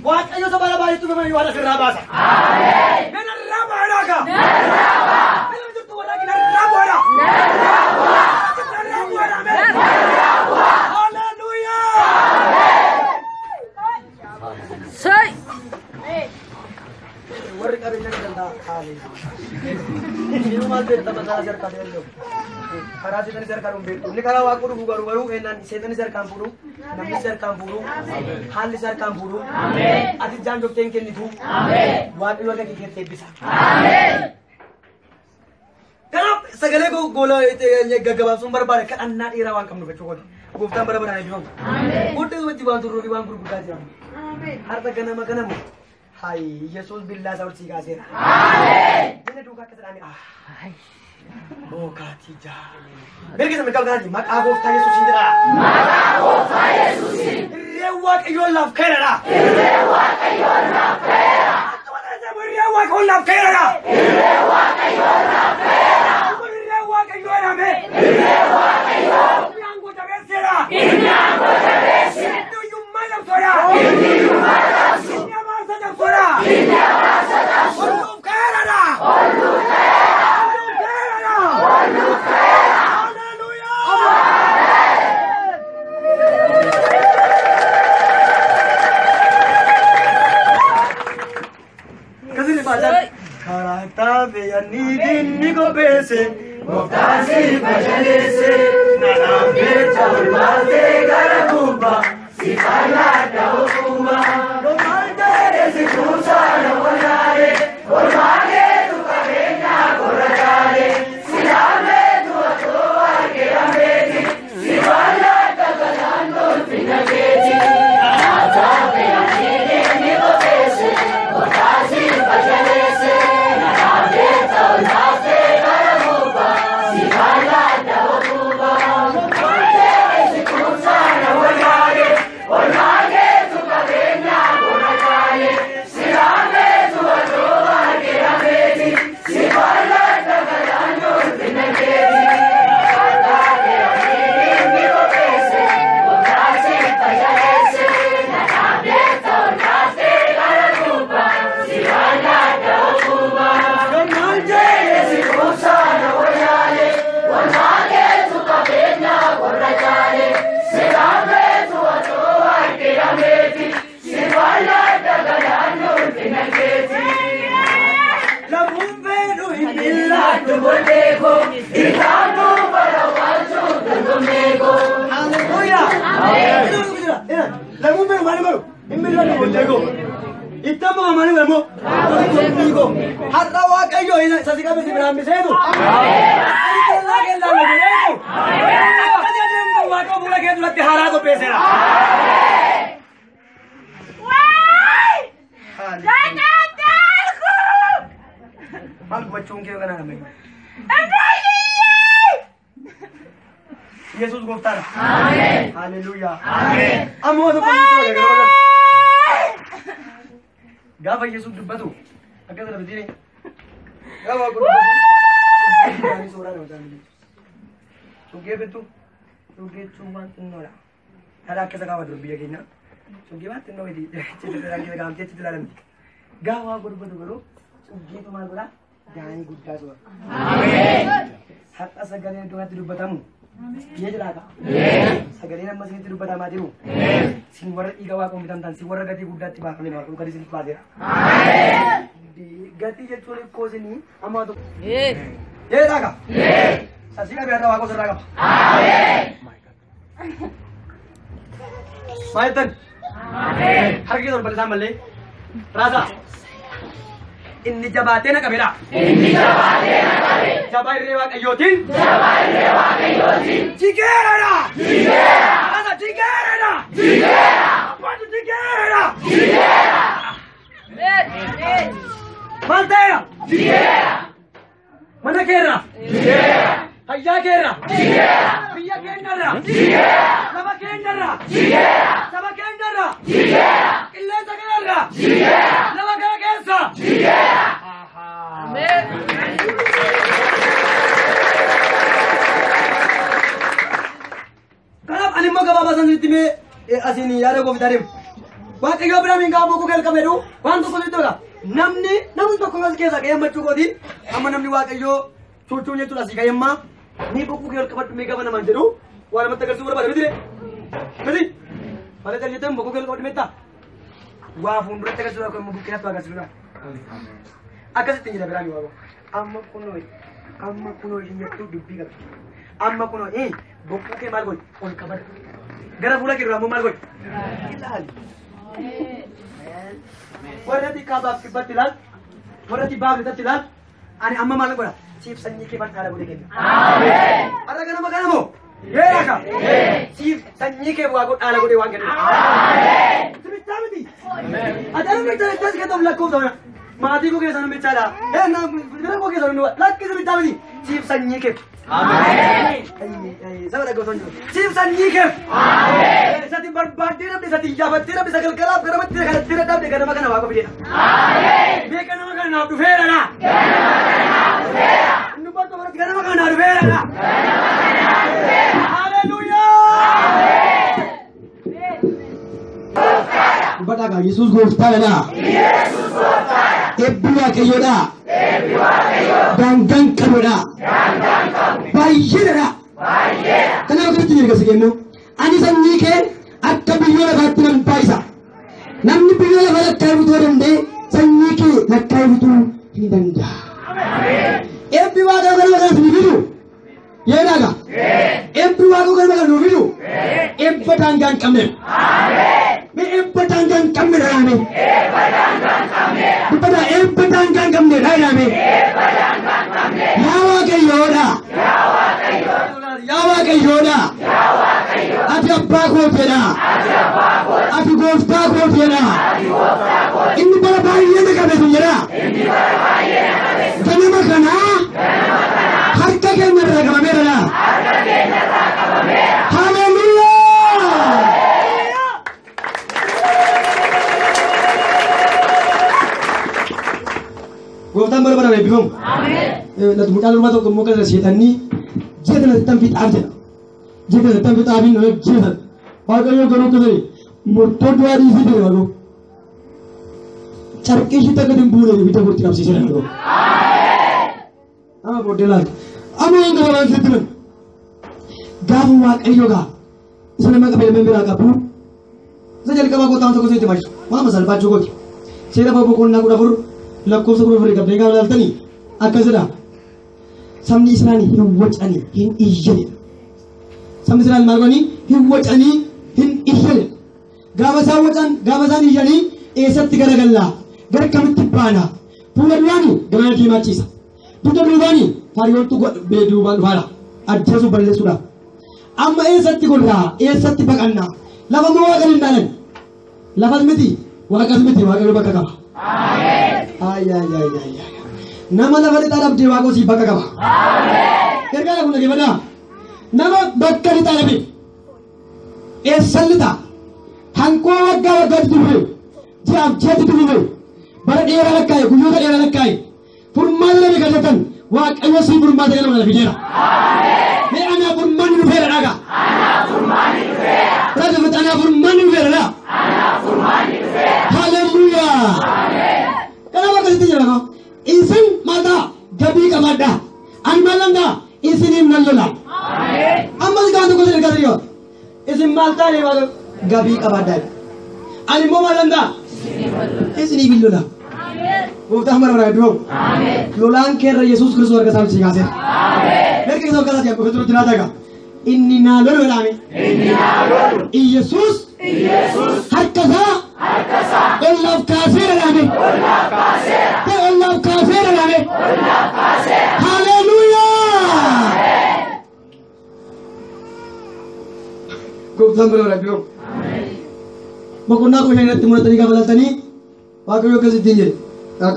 Waaqayyo saba labaanitti dhufame waan asirraa baasa. Ameen. Narraa bu'aadhaa kaa. Narraa bu'a. Nama jirtu warra narraa bu'aadhaa. Narraa bu'a. Narraa bu'aadhaa ameen. Narraa bu'a. Haleluuyaa. Say. Warri qabeenya ni danda'a. Haleluuyaa. Inni maal beekta mataa harkaa deemu. Karaa seexanis harkaan hin beektu. Inni karaa waaquu dhufu garuu garuu ennaan seexanis harkaan fuudhu, namnis harkaan fuudhu, haallis harkaan fuudhu. Ati jaan joftee hin kennitu. Waaqayyo harka kee keessatti eebbisa. Kanaaf sagalee goola gaggabaabsuun barbaada kadhannaa dheeraa waan qabnuuf jechuudha. Gooftaan bara baraan eebbifamu. Guddaa wajji waan turruu fi waan gurguddaa jira. Har'a ganama ganamu. Hayi Yesuus billaa isaa ol sii kaaseera. Inni duukaa akka jedhame. Bookaatii jaa. Mirga isa mirga olkaati maqaa gooftaa Yesuusiin jedha. Maqaa gooftaa Yesuusiin. Irreen Waaqayyoon laaf ka'eera. Irreen Waaqayyoon laaf ka'eera. Irreen Waaqayyoon laaf ka'eera. Irreen Waaqayyoon laaf ka'eera. Irreen Waaqayyoon hame. Irreen Waaqayyoon. Inni aangoo jabeesseera. Inni aangoo jabeesseera. Inni hiyyummaa cabsoodha. Inni hiyyummaa cabsu. Inni abaarsa cabsoodha. Inni abaarsa cabsu. Ol nuuf ka'eera. Ol nuuf ka'eera. Ol nuuf ka'eera. Haleluuyaa. Kasini baacaan. Karaa beeyyanni dinni qopheesse. Gooftaan si bashaleesse. Nanaaf jecha ol baastee gara gubbaa. Si fallaadha ogummaa. Gomaan ta'e si kuusaa na wallaalee. Olmaa keetu qabeenyaa qorra caalee. Si laameetu atoo argee ameeti. Si fallaadha galaan ulfina keeti. Karaa beeyyanni dinni qopheesse. Gooftaan si bashaleesse. Nanaaf jecha ol baastee gara gubbaa. Si fallaadha ogummaa. Gomaan ta'e si kuusaa na wallaalee. Olmaa keetu qabeenyaa qorra caalee. Si laameetu atoo argee ameeti. Si fallaadha galaan ulfina keeti. Karaa beeyyanni dinni qopheesse. Gooftaan si bashaleesse. Nanaaf jecha ol baastee gara gubbaa. Si fallaadha ogummaa. Gomaan ta'e si kuusaa na wallaalee. Olmaa keetu qabeenyaa qorra caalee. Si laameetu atoo argee ameeti. Si fallaadha galaan ulfina keeti. Lamuun fedhu hin miillaadhu bolleeko. Itaanu bara waanjuu dorgommeeko. Haleluuyaa. Lamuun fedhu maali godhu? Hin miillaadhu bolleeko. Itti amma maali godhamoo? Dorgommeeko. Har'a Waaqayyo isa si qabe si biraan miseetu. Kellaa kellaa la jedheetu. Akkasi adeemtu Waaqa fuula kee duratti haaraa qopheesseera. Maal gubachuun kee kana nama? Yesuus gooftaadha. Haleluuyaa. Amma waan tokko sitti wal gaafa Yesuus dubbatu akka sana bitine gaafa waaqa dubbatu gaarii suuraa nama isaanii cuggee bittu cuggeechuun waan xinnoodha. Haadha akka isa kaawwatu biyya keenya cuggee waan xinnoo miti achitti keessa kaa'amtee achitti ilaalamti. Gaafa waaqa dubbatu garuu cuggeetu maal godhaa gaanii guddaa soora. Har'a sagaleen iddoo kanatti dubbatamu biyya jedhaa ka'a. Sagaleen amma isinitti dubbatamaa jiru. Sin warra dhiiga waaqoon bitamtan sin warra gatii guddaatti baafame waaqoon gadi isinitti baaseera. Gatii jechuun ikkoo isinii amma tokko. Jedhaa ka'a. Sasii qabee har'a waaqoo sirraa qaba. Maal jettan? Harki keessa ol bal'isaa malee. Raasaa. Inni jabaatee na qabeedha. Inni jabaatee na qabe. Jabaa irree waaqayyootiin. Jabaa irree waaqayyootiin. Jigeeradha. Jigeera. Raasaa jigeeradha. Jigeera. Abbaatu jigeeradha. Jigeera. Maal ta'eera? Jigeera. Mana keerra. Jigeera. Fayyaa keerra. Jigeera. Biyya keenyarra. Jigeera. Saba keenyarra. Jigeera. Saba keenyarra. Jigeera. Qilleensa keenyarra. Jigeera. Lafa kana keessa. Jigeera. Kanaaf ani immoo gabaabaa san sitti mee asiin yaada gooftaa deemu. Waaqayyo Abiraamiin gaafa boquu kee qabedhu waan tokko sitti tola. Namni tokko as keessaa qayyamachuu kooti amma namni Waaqayyoo cuucuun jechuudha asii qayyammaa ni boquu kee ol qabadhu mee gaafa namaan jedhu waan namatti agarsiisuu barbaada miti miti. Malee jaljetan boquu kee ol qabadhu meettaa waa fuulduratti agarsiisuu akka immoo buqqinatti agarsiisuudha. Akkasitti jira Abiraamii waaqoo amma kunoo ishin jettuu dubbii qabdi. Amma kunoo boquu kee maal godhi ol qabadhu. Gara fuula kee duraa immoo maal godhi ilaali. Warra kaabaaf kibbatti ilaal, warra baaf lixatti ilaal, ani amma maal godha? Siif sanyii kee bal'aadha godhee kenna. Ameen. Har'a ganama kana moo? Yeera ka. Siif sanyii kee waa godhaala godhee waan kennu. Ameen. Sibichaa miti. Ati arga bicha si keessa lakkoofsa ona. Maatii koo keessa bichaadha. Bira koo keessa nu lakki sibichaa miti. Siif sanyii kee. Ameen. Saba dhaggeeffatan jiru. Siif sanyii kee. Ameen. Isatti barbaaddee dhabde, isatti iyyafattee dhabde, isa galgalaaf garamatti kanatti dhabde ganama kana waaqa fideedha. Ameen. Mee ganama kana naaf dhufeera na. Ganama kana naaf dhufeera. Inni bakka baratti ganama kana naaf dhufeera na. Ganama kana naaf dhufeera. Haleluuyaa. Ameen. Dubbadhaa Yesuus gooftaadha. Yesuus gooftaadha. Eebbi Waaqayyoodha. Eebbi Waaqayyoo. Daangaan qabudha. Daangaan qabu. Baay'eedha. Baay'eedha. Kanaaf akkasitti jira gasi kennu. Ani sanyii kee akka biyyoo lafaatti nan baay'isa. Namni biyyoo lafa lakkaa'ee bituu danda'e sanyii kee lakkaa'ee bituu hin danda'a. Eebbi Waaqayyoo ganama kanas ni fidu. Yeedaaga. Eebbi Waaqayyoo ganama kana nu fidu. Eebba daangaa hin qabneef. Mee eebba daangaa hin qabne dhaame. Eebba daangaa hin qabne. Dubbata eebba daangaa hin qabne dhaame. Eebba daangaa hin qabne. Yaa Waaqayyoodha. Yaa Waaqayyoo. Yaa Waaqayyoodha. Yaa Waaqayyoo. Ati abbaa kootiidha. Ati abbaa kooti. Ati gooftaa kootiidha. Ati gooftaa kooti. Inni bara baay'ee na qabe sun jedha. Inni bara baay'ee na qabe sun. Ganama kanaa Ganama kanaa. harka keenya irraa qabameera. Harka keenya irraa qabameera. Haleluuyaa. Gooftaan bara bara eebbifamu. Ameen. Mucaan durbaa tokko immoo kan seetanii ji'a kana sittan fixaaf jedha. Ji'a kana sittan fixaafiin nama ji'a sana. Waaqayyo garuu akka ta'e murtoo du'aa dhiisii ta'e waaqayyo. Carqii ishii takka hin buune ibidda kootti qabsiisee dha. Amma booddee laata. Amma waan gabaabaan sitti himan. Gaafa Waaqayyo gaa isa nama qabee nama biraa qabu isa jalqabaa kottaan tokko sitti himaa waan salphaachuu kooti. Seera boqonnaa 14 lakkoofsa 14 qabdee gaafa ilaaltanii akkas jedha. Sabni Israa'el hin wacanii hin iyyani. Sabni Israa'el maal godhanii hin wacanii hin iyyani. Gaafa isaan wacan gaafa isaan iyyanii eessatti garagallaa gara kamitti baana fuula duraanii galaana diimaa ciisa. Dugda duubaanii faariyoontu duubaan dhufaadha. Ajjeesuu balleessuudhaaf. Amma eessatti golraa eessatti baqannaa lafa moo waaqa hin dhaalan lafas miti waaqas miti waaqayyo bakka qaba. Ay ay ay ay ay. Nama lafa lixaa dhabdee waaqa osii bakka qaba. Gargaara kun dhaggeeffadhaa. Nama bakka lixaa dhabe eessan lixaa hanqoo waggaa waggaatti dhufe ji'aaf ji'atti dhufe bara dheeraa lakkaa'e guyyoota dheeraa lakkaa'e furmaata dhabe kan jettan waaqayyo sii furmaata ganama kana fideera. Mee anaa furmaanni dhufeera dhagaa. Anaa furmaanni dhufeera. Raajeffate anaa furmaanni dhufeera dhaa. Anaa furmaanni dhufeera. Haleluuyaa. Kanaaf akkasitti jira koo. Isin maal ta'a gabii qabaadhaa. Ani maal nan ta'a isiniif nan lola. Ammas gaafa tokko isin ergaa yoo. Isin maal ta'a waaqa gabii qabaadhaa. Ani immoo maal nan ta'a isiniif hin lola. Gooftaan bara bara eebbifamu. Lolaan keerra Yesuus Kiristoos harka isaa si kaaseera. Mirga isaa harka isaatii akka ofitti jiraata egaa. Inni naa lolu jedhame. Inni naa lolu. Iyesuus Yesuus harka isaa harka isaa ol naaf kaaseera jedhame. ol naaf kaaseera. Ta'e ol naaf kaaseera jedhame. Ol naaf kaaseera. Haleluuyaa. Gooftaan bara bara eebbifamu. Boqonnaa 15 irratti mul'atanii gaafa ilaaltanii Waaqayyo akkasittiin jedhe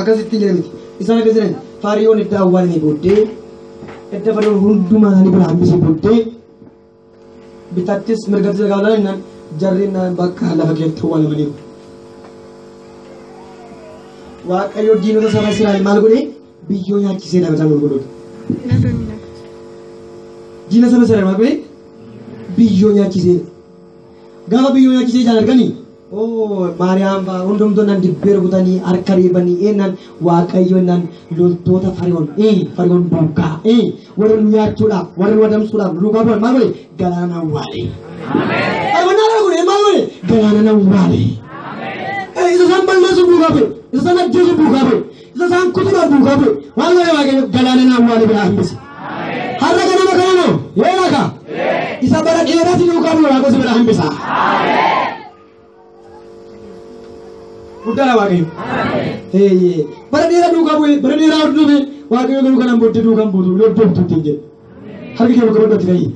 akkasittiin jedhe miti isaan akkas jedhan Faariyoon edda awwaalanii booddee edda Fariyoon hundumaa isaanii bira hambisee booddee bitattis mirgattis gaafa ilaalan jarri naan bakka lafa keessatti awwaalamaniiru. Waaqayyo diinota saba Israa'el maal godhe biyyoo nyaachisee dhabe isaan qulqulloota. Diina saba Israa'el maal godhe biyyoo nyaachisee. Gaafa biyyoo nyaachisee isaan arganii Oo Maariyaam fa'aa hundumtuu nan dibbee rukutanii harka reebanii eennan Waaqayyo nan loltoota Fariyoon Fariyoon duukaa warra nu nyaachuudhaaf warra nu adamsuudhaaf nu duukaa bu'an maal godhe galaana awwaale. Faarfannaa kun maal godhe galaana awwaale. Isa isaan balleessuuf duukaa bu'e isa isaan ajjeesuuf duukaa bu'e isa isaan kutuudhaaf duukaa bu'e maal godhe Waaqayyo galaana awwaale biraa hambise. Har'a ganama kana moo yoo laga isa bara dheeraa si duukaa bu'e Waaqayyo si biraa hambisa. Guddaadha Waaqayyo. Bara dheeraa duukaa bu'e bara dheeraa hordofe Waaqayyo garuu kanaan booddee duukaan buutu loltooftu ittiin jedhe. Harki kee bakka badhootti ka'ii.